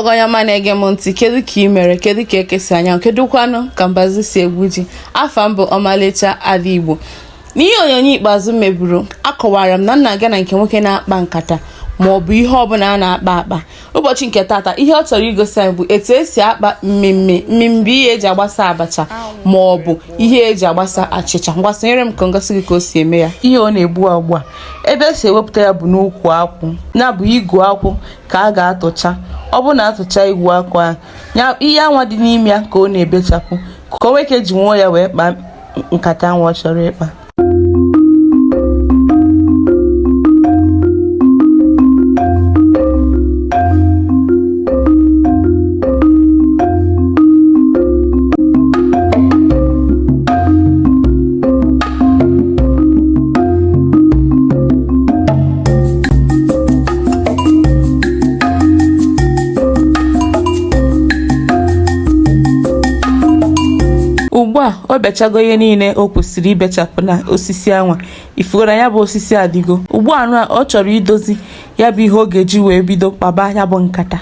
Igbo onye ọma na-ege m ntị, kedu ka ị mere? Kedu ka eke si anyanwụ? Kedu kwanụ ka mbazụ si egbu ji? Afa m bụ Ọmalịcha Ada Igbo. N'ihe onyonyo ikpeazụ m meburu, akọwara m na m na-aga na nke nwoke na-akpa nkata ma ọ bụ ihe ọbụla a na-akpa akpa. Ụbọchị nke tata, ihe ọ chọrọ igosi anyị bụ etu esi akpa mmemme. Mmemme bụ ihe eji agbasa abacha ma ọ bụ ihe eji agbasa achịcha. Ngwa, sonyere m ka m gosi gị ka o si eme ya. Ihe ọ na-egbu ugbu a, ebe esi ewepụta ya bụ n'ukwu akwụ, ya bụ igu akwụ ka a ga-atụcha. Ọ bụrụ na atụcha igu akwụ ahụ, ya ihe anwa dị n'ime ya ka ọ na-ebechapụ ka o nwee ike ji nwuo ya wee kpaa nkata anwa ọ chọrọ ịkpa. Ugbu a o bechago ihe niile o kwesịrị ibechapụ na osisi anwa. Ifugoro na ya bụ osisi adịgo. Ugbu a nụ, ọ chọrọ idozi ya bụ ihe ọ ga-eji wee bido kpaba ya bụ nkata.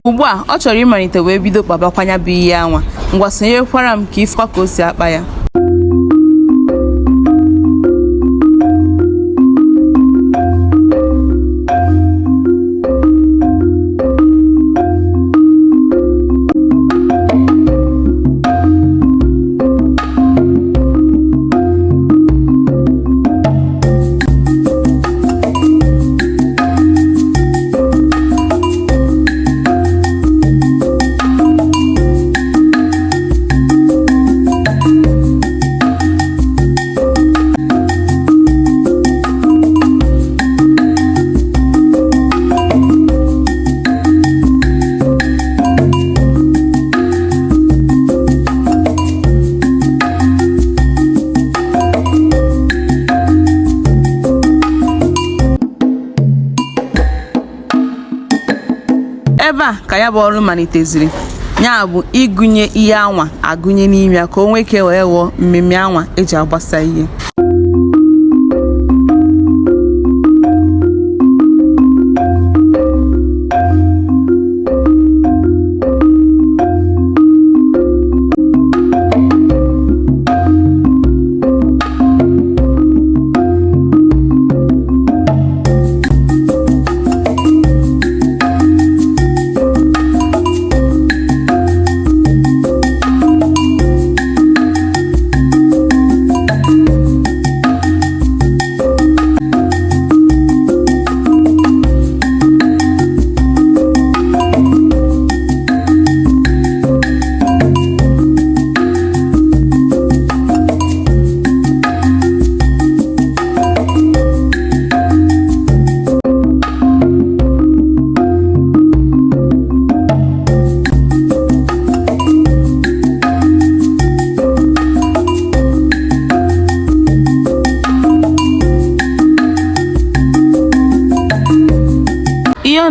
Ugbu a ọ chọrọ ịmalite wee bido kpabakwa ya bụ ihe anwa. Ngwa, sonyekwara m ka ịfụkwa ka o si akpa ya. Ebe a ka ya bụ ọrụ maliteziri, ya bụ ịgụnye ihe anwa agụnye n'ime ya ka o nwee ike wee ghọọ mmemme anwa eji agbasa ihe.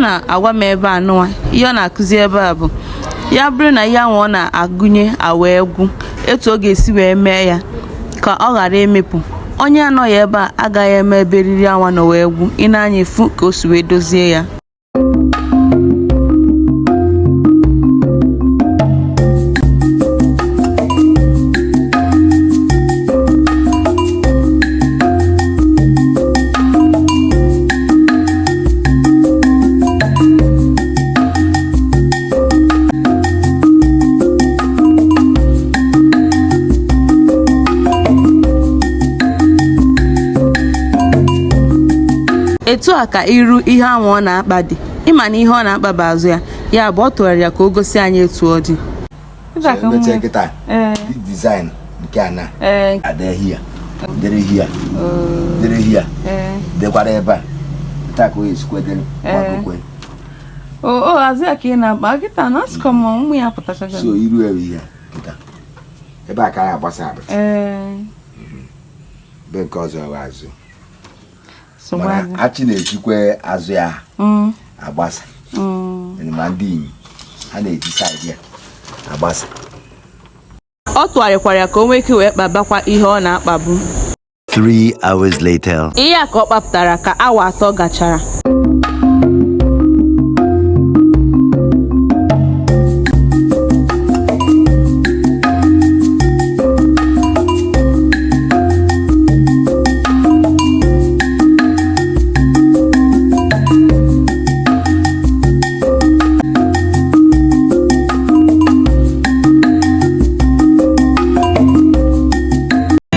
na-agwa m ebe a nụwa, ihe ọ na-akụzi ebe a bụ ya bụrụ na ihe ahụ ọ na-agụnye awee gwụ, etu ọ ga-esi wee mee ya ka ọ ghara ịmịpụ. Onye anọghị ebe a agaghị eme ebe eriri anwa nọ wee gwụ. Ị na-anya efu ka o si wee dozie ya. Etu a ka iru ihe ahụ ọ na-akpa dị. Ịma na ihe ọ na-akpa bụ azụ ya, ya bụ ọ tụgharịrị ya ka o gosi anyị etu ọ dị. Mechie kịta design nke a na adị here, dịrị here, dịrị here, dịkwara ebe a taa ka o esikwe dịrị gbagokwe. O azụ ya ka ị na-akpa kịta na asịkọ m ụmụ ya pụtachaga. So iru ewu ihe kịta ebe a ka anyị agbasa abịa ebe nke ọzọ bụ azụ, mana achị na-ejikwa azụ ya agbasa, ma ndị inyi ha na-eji side ya agbasa. Ọ tụgharịkwara ya ka o nwee ike wee kpabakwa ihe ọ na-akpabu. 3 hours later. Ihe a ka ọ kpapụtara ka awa 3 gachara.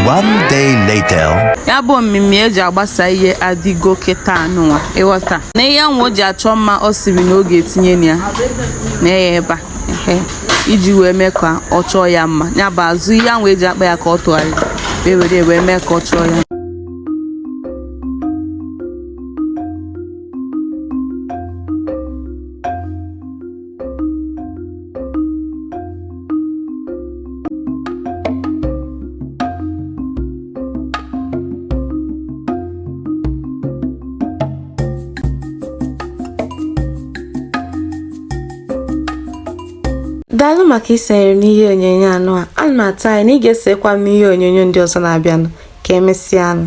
One day later. Ya bụ omimi eji agbasa ihe adịgo kịta anụnwa, ịghọta na ihe ahụ o ji achọ mma ọ siri na ọ ga-etinye na ya na ya ebe a iji wee mee ka ọ chọọ ya mma. Ya bụ azụ ihe ahụ eji akpa ya ka ọ tụgharịrị wee were wee mee ka ọ chọọ ya. Daalụ maka isonyere m n'ihe onyonyo anụ a. Ana m atụ anya na ị ga-esonyekwa m n'ihe onyonyo ndị ọzọ na-abịanụ. Ka emesịanụ.